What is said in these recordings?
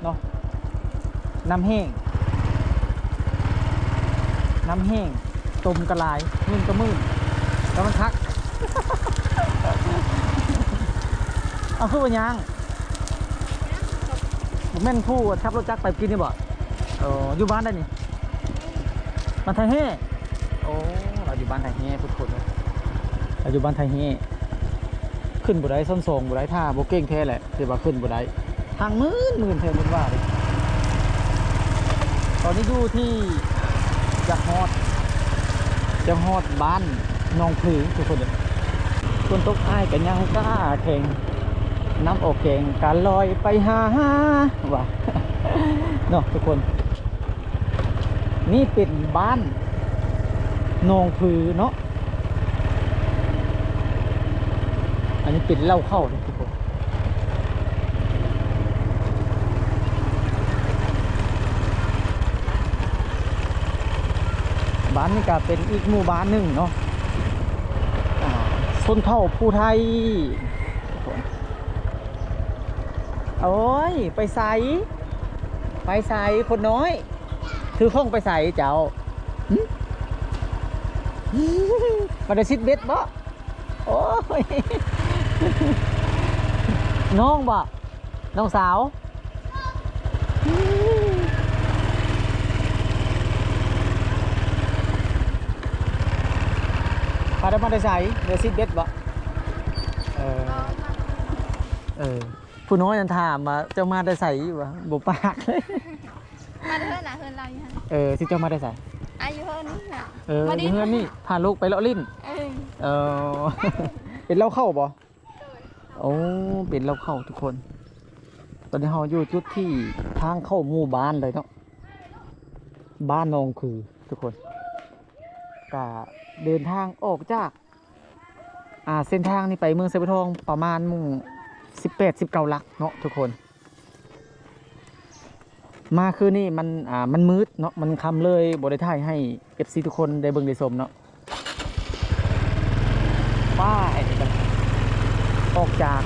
ເນາະ ນ້ຳແຫ້ງ ນ້ຳແຫ້ງ ຕົມກະຫຼາຍ ມື່ນກະມື່ນ ແຕ່ມັນຄັກ ເອົາ ຄືວ່າຍ່າງ ບໍ່ແມ່ນຜູ້ຂັບລົດຈັກໄປກີ້ນີ້ບໍ່? ເອີ ຢູ່ບ້ານໃດນີ້? ບ້ານໄທແຮ່ ໂອ້ ລາວຢູ່ບ້ານໄທແຮ່ພຸ້ນທຸກຄົນເອີຍ ລາວຢູ່ບ້ານໄທແຮ່ ຂຶ້ນບໍ່ໄດ້ ຊັ້ນສອງບໍ່ໄດ້ ຖ້າບໍ່ເກັ່ງແທ້ແຫຼະ ຖືວ່າຂຶ້ນບໍ່ໄດ້ ທາງມືນໆ ແທ້ໝົດວ່າເດ້. ຕອນນີ້ຢູ່ທີ່ ຈະຮອດ ຈະຮອດບ້ານໜອງຜືທຸກຄົນເອີຍ ຝົນຕົກອ້າຍກະຍັງກ້າແຂງ ນ້ຳອອກແກງກະລອຍໄປຫາວ່າ ເນາະທຸກຄົນ. ນີ້ເປັນບ້ານໜອງຜືເນາະ ອັນນີ້ເປັນເລົ້າເຂົ້າເດ້ທຸກຄົນ ບ້ານນີ້ກະເປັນອີກໝູ່ບ້ານໜຶ່ງເນາະ ອາ ຊົນເຜົ່າຜູ້ໄທ ໂອ້ຍ ໄປໃສ? ໄປໃສຄົນນ້ອຍ? ຖືຂອງໄປໃສເຈົ້າ? ຫຶ? ບໍ່ໄດ້ຊິດເບັດບໍ? ໂອ້ຍ ນ້ອງບໍ? ນ້ອງສາວ? ພາກັນມາແຕ່ໃສ? ໄດ້ຊິດເບັດບໍ? ເອີ ເອີ ຜູ້ນ້ອຍນັ້ນຖາມວ່າ ເຈົ້າມາແຕ່ໃສ? ວ່າບໍ່ປາກເລີຍ. ມາແຕ່ເຮືອນນະ ເຮືອນລາວຢູ່ຫັ້ນ. ເອີ ຊິເຈົ້າມາແຕ່ໃສ? ອາ ຢູ່ເຮືອນນີ້ນະ. ເອີ ມາຫຼິ້ນ ຢູ່ເຮືອນນີ້ ພາລູກໄປເລາະຫຼິ້ນ. ເອີ ເອີ ເປັນເລົ້າເຂົ້າບໍ? ໂອ້ ເປັນເລົ້າເຂົ້າທຸກຄົນ. ຕອນນີ້ເຮົາຢູ່ຈຸດທີ່ທາງເຂົ້າໝູ່ບ້ານເລີຍເນາະ ບ້ານໜອງຜືທຸກຄົນ. ກະເດີນທາງອອກຈາກ ອ່າ ເສັ້ນທາງນີ້ໄປເມືອງໄຊບູທອງປະມານໝູ່ສິບແປດ ສິບເກົ້າຫຼັກເນາະທຸກຄົນ. ມາຄືນນີ້ມັນ ອ່າ ມັນມືດເນາະ ມັນຄ່ຳເລີຍບໍ່ໄດ້ຖ່າຍໃຫ້ເອັຟຊີທຸກຄົນໄດ້ເບິ່ງໄດ້ຊົມເນາະ. ປ້າຍ ອອກຈາກ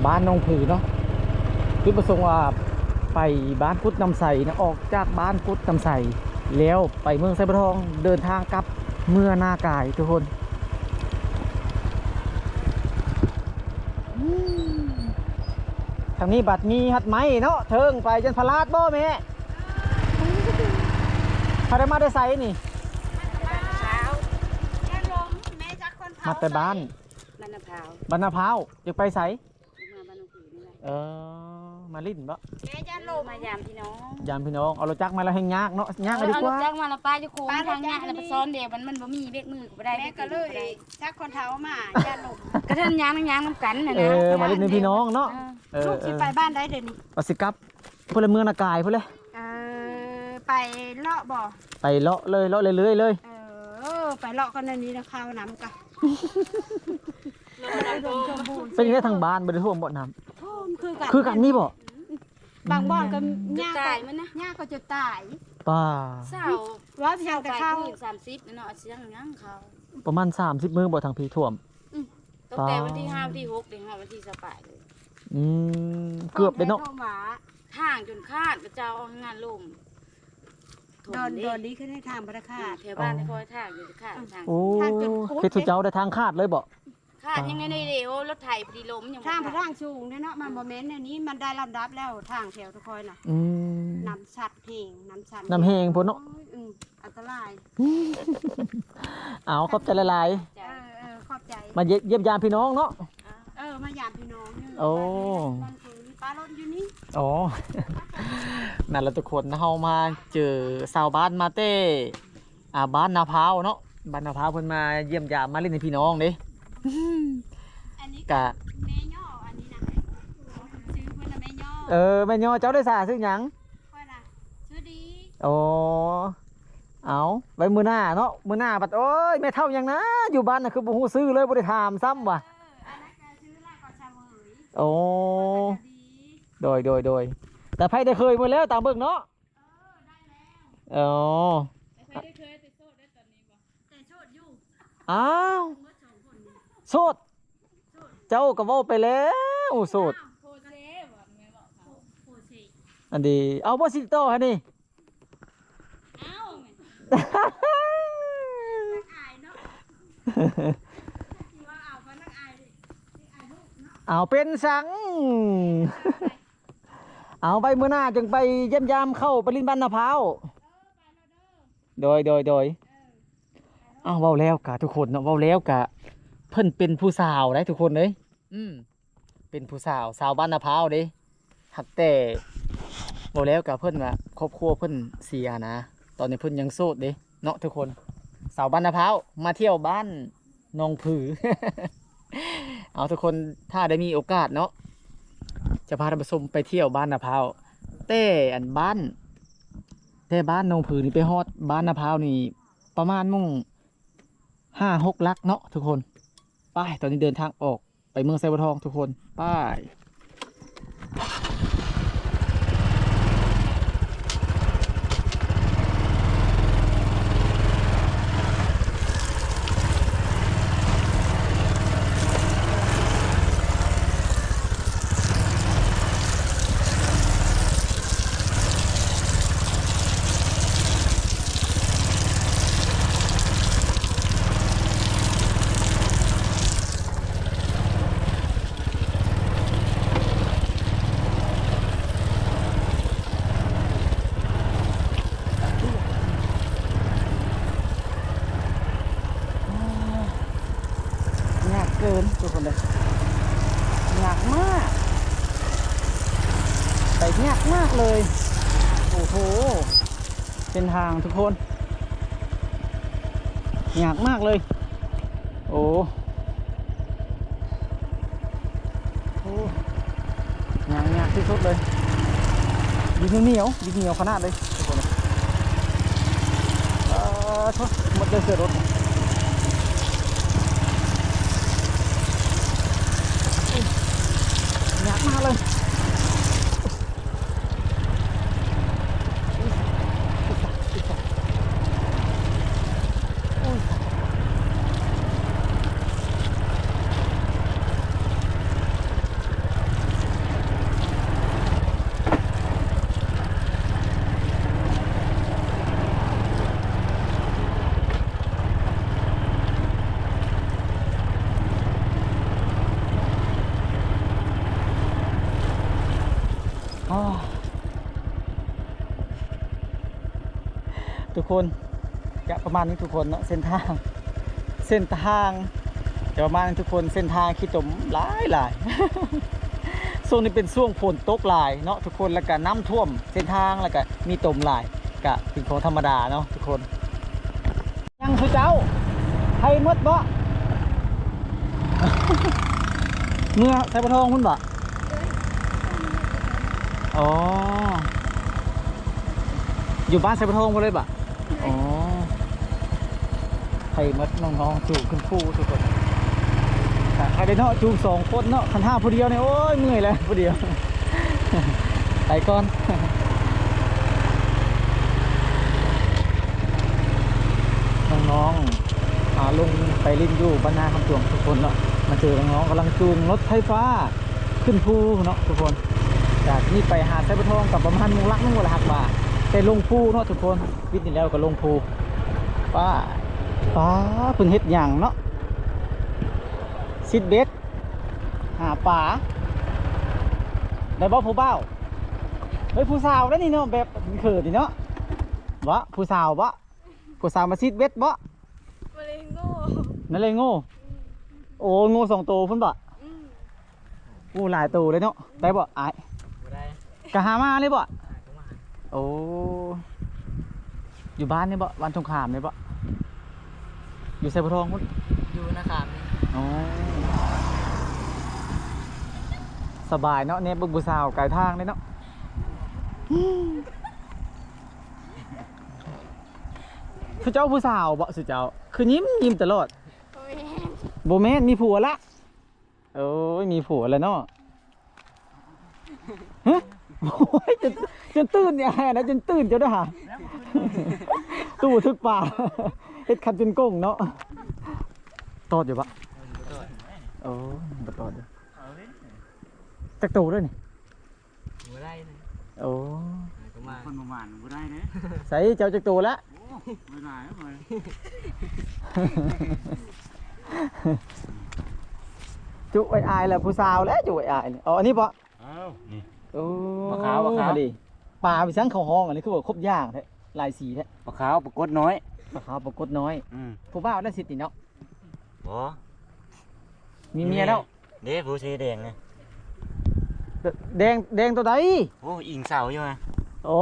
ບ້ານໜອງຜືເນາະ ຈຸດປະສົງວ່າໄປບ້ານກຸດນ້ຳໃສນະ ອອກຈາກບ້ານກຸດນ້ຳໃສ ແລ້ວໄປເມືອງໄຊບູທອງ ເດີນທາງກັບເມືອນາກາຍທຸກຄົນ. ທາງນີ້ບັດມີຮັດໄມ້ເນາະ ເທິງໄປຈັນພະລາດບໍ່ແມ່? ພາກັນມາແຕ່ໃສນີ້? ມາແຕ່ບ້ານ ບ້ານນາພາວ ບ້ານນາພາວ ຢາກໄປໃສ? ມາບ້ານນ້ອງຜືນີ້ແຫຼະ. ເອີ ມາຫຼິ້ນບໍ່? ແມ່ຢ້ານລົມ ມາຢາມພີ່ນ້ອງ ຢາມພີ່ນ້ອງ. ເອົາລົດຈັກມາແລ້ວແຮ່ງຍາກເນາະ ຍາກ ເອີ ດີກວ່າ ເອົາລົດຈັກມາແລ້ວປ້າຢູ່ໂຄງ ທາງຍາກ ແລ້ວໄປຊ້ອນແດ່ ມັນ ມັນບໍ່ມີເບຣກມືກໍບໍ່ໄດ້ ແມ່ກໍເລີຍຈັກຄົນເຖົ້າມາຢ້ານລົມ ກະທັນຍາງ ນາງຍາງນຳກັນຫັ້ນນະ. ເອີ ມາຫຼິ້ນເປັນພີ່ນ້ອງເນາະ. ເອີ ເອີ ລູກຊິໄປບ້ານໃດເດນີ້? ວ່າຊິກັບ ເພິ່ນລະເມືອງນາກາຍພຸ້ນແຫຼະ. ເອີ ໄປເລາະບໍ່? ໄປເລາະເລີຍ ເລາະເລື້ອຍໆເລີຍ. ເອີ ໄປເລາະກັນອັນນີ້ນະ ເຂົ້ານຳກະ ເປັນຈັ່ງໃດທາງບ້ານ ບໍ່ໄດ້ຖ້ວມບໍ່ນ້ຳ? ຖ້ວມຄືກັນ ຄືກັນນີ້ບໍ່? ບາງບ່ອນກໍຍາກ ຕາຍມັນນະ ຍາກກໍຈົນຕາຍ. ປ້າ ເສົາ ວ່າພຽງແຕ່ເຂົ້າ ສາມສິບເນາະ ຊິຍັງເຂົ້າ ປະມານສາມສິບມື້ບໍ່ ທາງພີ້ຖ້ວມ? ອື ຕັ້ງແຕ່ວັນທີຫ້າ ວັນທີຫົກ ໄດ້ຮອດວັນທີຊາວປາຍເລີຍ. ອືມ ເກືອບເດ້ເນາະ ທາງຈົນຂາດ ເຂົາເຈົ້າເອົາງານລົງ ດອນ ດອນດີຂຶ້ນໃຫ້ທາງບໍ່ໄດ້ຂາດ. ແຖວບ້ານຂ້ອຍທາງຢູ່ຂາດ ທາງ ໂອ້ ເຮັດໃຫ້ເຈົ້າໄດ້ທາງຂາດເລີຍບໍ່? ຂາດຍັງໄດ້ໜ້ອຍດຽວ ລົດໄຖພໍດີລົ້ມຍັງ ທາງ ທາງສູງເດ້ເນາະ ມັນບໍ່ແມ່ນແນວນີ້ ມັນໄດ້ລຳດັບແລ້ວ ທາງແຖວທຸກຄົນນະ. ອືມ ນ້ຳຊັດແຮງ ນ້ຳຊັດ ນ້ຳແຮງພຸ້ນເນາະ. ອືມ ອັນຕະລາຍ. ເອົາ ຂອບໃຈຫຼາຍໆ. ເອີ ເອີ ຂອບໃຈ ມາຢ້ຽມຢາມພີ່ນ້ອງເນາະ. ເອີ ມາຢາມພີ່ນ້ອງຢູ່. ໂອ້ ບ້ານເພິ່ນ ປ້າລົມຢູ່ນີ້. ອໍ ນັ້ນລະທຸກຄົນ ເຮົາມາເຈີຊາວບ້ານມາແຕ່ ອ່າ ບ້ານນາພາວເນາະ ບ້ານນາພາວ ເພິ່ນມາຢ້ຽມຢາມ ມາຫຼິ້ນໃຫ້ພີ່ນ້ອງເດ້. ອັນນີ້ກະແມ່ຍໍ້ ອັນນີ້ນະ ຊື່ເພິ່ນນະແມ່ຍໍ້. ເອີ ແມ່ຍໍ້ ເຈົ້າເດຊະ ຊື່ຫຍັງ? ຂ້ອຍນະຊື່ດີ. ອໍ ເອົາ ໄວ້ມື້ໜ້າເນາະ ມື້ໜ້າບັດ ໂອ້ຍ ແມ່ເຖົ້າຫຍັງນະ ຢູ່ບ້ານນະ ຄືບໍ່ຮູ້ຊື່ເລີຍ ບໍ່ໄດ້ຖາມຊ້ຳວ່າ. ເອີ ອັນນັ້ນກະຊື່ລະກໍສະເຫວີຍ. ໂອ້ ໂດຍ ໂດຍ ໂດຍ ແຕ່ໃຜໄດ້ເຄີຍໝົດແລ້ວ ຕາມເບິ່ງເນາະ. ອໍ ແຕ່ໂສດຢູ່. ອ້າວ ໂສດ ເຈົ້າກໍເວົ້າໄປແລ້ວ ໂສດ. ອ້າວ ໂພເຊ ບໍ່ແມ່ນບໍ່? ອັນນີ້ ເອົາບໍ່ຊິຕໍ່ຫັ້ນນີ້ ເອົາ ອາຍເນາະ ຊິວ່າເອົາ ເພິ່ນນັກອາຍ ອາຍລູກເນາະ ເອົາ ເປັນສັງ ເອົາ ໄວ້ມື້ໜ້າຈຶ່ງໄປຢ້ຽມຢາມ ເຂົ້າໄປຫຼິ້ນບ້ານນາພ້າວ ເອີ ໄປໂລດເດີ ໂດຍ ໂດຍ ໂດຍ ເອີ ອ້າວ ເວົ້າແລ້ວກະທຸກຄົນເນາະ ເວົ້າແລ້ວກະ ເພິ່ນເປັນຜູ້ສາວໄດ໋ທຸກຄົນເອີຍ ອືມ ເປັນຜູ້ສາວ ສາວບ້ານນາພ້າວເດ້ ຫາກແຕ່ ເວົ້າແລ້ວກະເພິ່ນວ່າຄອບຄົວເພິ່ນເສຍນະ ຕອນນີ້ເພິ່ນຍັງໂສດເດ້ເນາະທຸກຄົນ ສາວບ້ານນາພ້າວ ມາທ່ຽວບ້ານໜອງຜື ເອົາ ທຸກຄົນ ຖ້າໄດ້ມີໂອກາດເນາະ ຈະພາທ່ານຜູ້ຊົມໄປທ່ຽວບ້ານນາພ້າວ ແຕ່ອັນບ້ານ ແຕ່ບ້ານໜອງຜືນີ້ໄປຮອດບ້ານນາພ້າວນີ້ ປະມານໝ່ອງຫ້າຫົກຫຼັກເນາະທຸກຄົນ ໄປ ຕອນນີ້ເດີນທາງອອກໄປເມືອງໄຊບັວທອງທຸກຄົນ ໄປ ຍາກເກີນທຸກຄົນເດີ ຍາກມາກ ໄປຍາກມາກເລີຍ ໂອ້ໂຫ ເສັ້ນທາງທຸກຄົນ ຍາກມາກເລີຍ ໂອ້ ໂອ້ ຍາກ ຍາກທີ່ສຸດເລີຍ ດິນໜຽວ ດິນໜຽວຂະໜາດເລີຍທຸກຄົນ ເອີ ໂທ້ ໝົດເລີຍເສື້ອລົດ ຍາກມາກເລີຍ. ອ້າ ທຸກຄົນ ຈະປະມານນີ້ທຸກຄົນເນາະ ເສັ້ນທາງ ເສັ້ນທາງຈະປະມານນີ້ທຸກຄົນ ເສັ້ນທາງຂີ້ຕົມຫຼາຍໆ ຊ່ວງນີ້ເປັນຊ່ວງຝົນຕົກຫຼາຍເນາະທຸກຄົນ ແລ້ວກະນ້ຳຖ້ວມເສັ້ນທາງ ແລ້ວກະມີຕົມຫຼາຍ ກະເປັນຂອງທຳມະດາເນາະທຸກຄົນ. ຍັງຄືເຈົ້າ ໄທໝົດບໍ່? ເມືອໄຊປະທອງພຸ້ນບໍ່? ໂດຍ ອໍ ຢູ່ບ້ານໄຊປະທອງພຸ້ນເລີຍບໍ່? ໂດຍ ອໍ ໄທໝົດ ນ້ອງໆຈູງຂຶ້ນພູທຸກຄົນ ຄັກເດ້ເນາະ ຈູງສອງຄົນເນາະ ຄັນຖ້າຜູ້ດຽວນີ້ ໂອ້ຍ ເມື່ອຍແລ້ວຜູ້ດຽວ. ໄປກ່ອນ ນ້ອງໆ ອາ ລົງໄປຫຼິ້ນຢູ່ບ້ານນາຄຳຕວງທຸກຄົນເນາະ ມາເຈີນ້ອງໆ ກຳລັງຈູງລົດໄຟຟ້າຂຶ້ນພູເນາະທຸກຄົນ ຈາກນີ້ໄປຫາໄຊປະທອງກໍປະມານໝ່ອງຫຼັກໜຶ່ງ ບໍ່ລະ ຫາກວ່າ ແຕ່ລົງພູເນາະທຸກຄົນ ວິດນີ້ແລ້ວກໍລົງພູ ປ້າ ປ້າ ເພິ່ນເຮັດຫຍັງເນາະ ຊິດເບັດ ຫາປາ ໄດ້ບໍ່ຜູ້ບ່າວ? ເຮີ້ຍ ຜູ້ສາວໄດ໋ນີ້ເນາະ ແບບເຂີນໆນີ້ເນາະ ບໍ່ ຜູ້ສາວບໍ່? ຜູ້ສາວມາຊິດເບັດບໍ່? ມາເລໂງ່ ມາເລໂງ່ ອືມ ໂອ້ ໂງ່ສອງໂຕພຸ້ນບໍ່? ອືມ ໂອ້ ຫຼາຍໂຕເລີຍເນາະ ໄດ້ບໍ່ອ້າຍ? ບໍ່ໄດ້ ກະຫາມາເລີຍບໍ່? ຫາກໍມາ ໂອ້ ຢູ່ບ້ານນີ້ບໍ່? ບ້ານສົງຄາມນີ້ບໍ່? ຢູ່ໄຊປະທອງພຸ້ນ ຢູ່ນາຂາມນີ້ ອໍ ສະບາຍເນາະ ແນມເບິ່ງຜູ້ສາວກາຍທາງເດ້ເນາະ ອືມ ຄືເຈົ້າຜູ້ສາວບໍ່ ຄືເຈົ້າ ຄືຍິ້ມ ຍິ້ມຕະຫຼອດ ບໍ່ແມ່ນ ບໍ່ແມ່ນ ມີຜົວລະ ໂອ້ຍ ມີຜົວແລ້ວເນາະ ຮະ ໂອ້ຍ ຈົນ ຈົນຕື່ນນີ້ ອ້າຍນະ ຈົນຕື່ນເຈົ້າເດີຫາ ຕູ້ຖືກປາ ເຮັດຄັນຈົນກົງເນາະ ຕອດຢູ່ບໍ່? ໂອ້ຍ ບໍ່ຕອດເດີ ຈັກໂຕເດີນີ້? ບໍ່ໄດ້ນະ ໂອ້ ປະມານ ຄົນປະມານບໍ່ໄດ້ເດ້. ໃສ່ເຈົ້າຈັກໂຕລະ? ໂອ້ ບໍ່ຫຼາຍເວີຍ. ຈຸອາຍໆ ແລ້ວ ຜູ້ສາວແລ້ວ ຈຸອາຍໆ ນີ້. ເອົາອັນນີ້ບໍ່? ເອົານີ້. ໂອ້ ປາຂາວ ປາຂາວ. ປາໄປສັງເຂົ້າຫ້ອງ ອັນນີ້ຄືວ່າຄົບຢ່າງແທ້ ຫຼາຍສີແທ້. ປາຂາວ ປາກົດນ້ອຍ. ປາຂາວ ປາກົດນ້ອຍ. ອືມ ຜູ້ບ່າວໄດ້ສິດນີ້ເນາະ. ບໍ່ ມີເມຍແລ້ວເດ້ ຜູ້ສີແດງນະ. ແດງ ແດງໂຕໃດ? ໂອ້ ອີງເສົາຢູ່ນະ. ໂອ້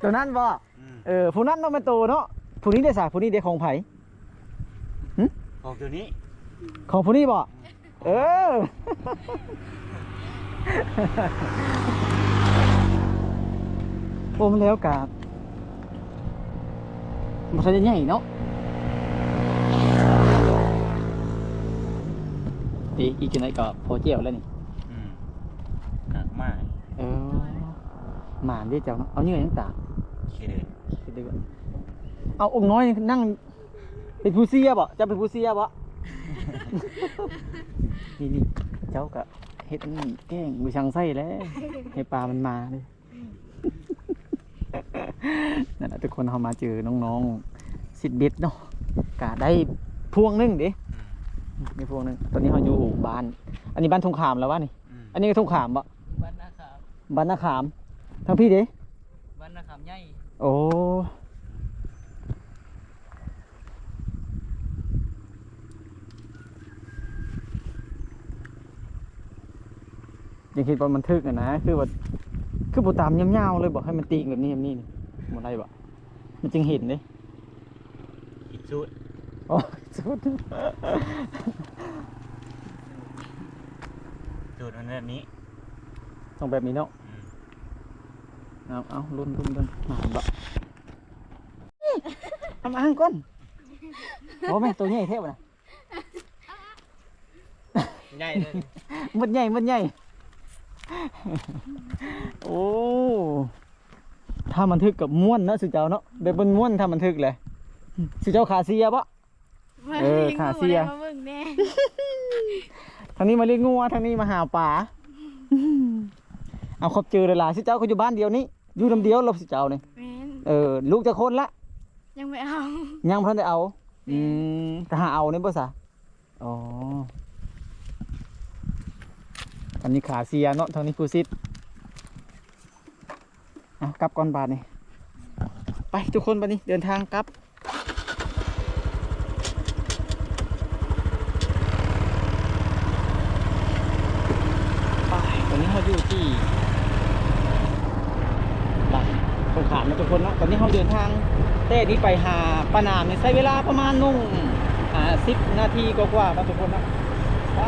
ໂຕນັ້ນບໍ່? ອືມ ເອີ ຜູ້ນັ້ນເນາະ ແມ່ນໂຕເນາະ. ຜູ້ນີ້ເດ້ຊະ? ຜູ້ນີ້ເດ້ ຂອງໃຜ? ຫຶ ຂອງໂຕນີ້. ຂອງຜູ້ນີ້ບໍ່? ເອີ ໂອ້ ມັນແລ້ວກະບໍ່ທັນໄດ້ໃຫຍ່ເນາະ. ເອີ ອີກຈັກໜ້ອຍກໍພໍແຈ່ວແລ້ວນີ້. ອືມ ກາກມາ. ເອີ ໝານເດ້ເຈົ້າເນາະ. ເອົາເຫຍື່ອຫຍັງຕາກ? ຂີ້ເດີນ. ຂີ້ເດີນ. ເອົາອົງນ້ອຍນັ່ງ ເປັນຜູ້ເຊຍບໍ່? ເຈົ້າເປັນຜູ້ເຊຍບໍ່? ນີ້ໆ ເຈົ້າກະເຮັດອັນນີ້ແກ້ງບໍ່ຊ່າງໃສ່ແຫຼະ ໃຫ້ປາມັນມາເດ້. ນັ້ນລະທຸກຄົນ ເຮົາມາເຈີນ້ອງໆ ຊິດເບັດເນາະ ກະໄດ້ພວງໜຶ່ງເດ້. ອືມ ໄດ້ພວງໜຶ່ງ. ຕອນນີ້ເຮົາຢູ່ບ້ານ ອັນນີ້ບ້ານທົ່ງຂາມແລ້ວວະນີ້? ອືມ ອັນນີ້ກໍທົ່ງຂາມບໍ່? ບ້ານນາຂາມ. ບ້ານນາຂາມ. ທາງພີ້ເດ້? ບ້ານນາຂາມໃຫຍ່. ໂອ້ ຍັງຄິດວ່າມັນຖືກຫັ້ນນະ ຄືວ່າ ຄືບໍ່ຕາມຍາວໆເລີຍບໍ່? ໃຫ້ມັນຕີງແບບນີ້ ແບບນີ້ນີ້ ບໍ່ໄດ້ບໍ່? ມັນຈຶ່ງເຫັນເດ້. ຜິດສູດ. ອໍ ຜິດສູດ. ສູດມັນແບບນີ້ ຕ້ອງແບບນີ້ເນາະ. ອືມ ເອົາ ເອົາ ລຸ້ນ ລຸ້ນ ລຸ້ນ ມາບໍ່? ເອົາມາຫັ້ນກ່ອນ. ໂອ້ ແມ່ນໂຕໃຫຍ່ແທ້ບໍ່ນະ? ໃຫຍ່ເລີຍ. ໝົດໃຫຍ່ ໝົດໃຫຍ່. ໂອ້ ຖ້າມັນຖືກກໍມ່ວນເນາະ ສຸເຈົ້າເນາະ. ແບບມ່ວນໆ ຖ້າມັນຖືກແຫຼະ. ສຸເຈົ້າຂາເສຍບໍ່? ເອີ ຂາເສຍ. ມາເບິ່ງແດ່. ທາງນີ້ມາລ້ຽງງົວ ທາງນີ້ມາຫາປາ. ເອົາ ຂອບໃຈຫຼາຍໆ. ສຸເຈົ້າກໍຢູ່ບ້ານດຽວນີ້ ຢູ່ນຳດຽວລົບສຸເຈົ້ານີ້? ແມ່ນ. ເອີ ລູກຈັກຄົນລະ? ຍັງບໍ່ເອົາ. ຍັງບໍ່ທັນໄດ້ເອົາ. ອືມ ແມ່ນ. ຖ້າຫາເອົານີ້ບໍ່ຊະ? ອໍ ອັນນີ້ຂາເສຍເນາະ ທາງນີ້ຜູ້ສິດ. ເອົາ ກັບກ່ອນບາດນີ້. ໄປທຸກຄົນ ບາດນີ້ເດີນທາງກັບ. ໄປ ຕອນນີ້ເຮົາຢູ່ທີ່ບ້ານສົງຂາມເນາະທຸກຄົນເນາະ. ຕອນນີ້ເຮົາເດີນທາງແຕ່ນີ້ໄປຫາປາໜາມນີ້ ໃຊ້ເວລາປະມານໜຶ່ງ ອ່າ ສິບນາທີກວ່າໆເນາະທຸກຄົນເນາະ. ໄປ.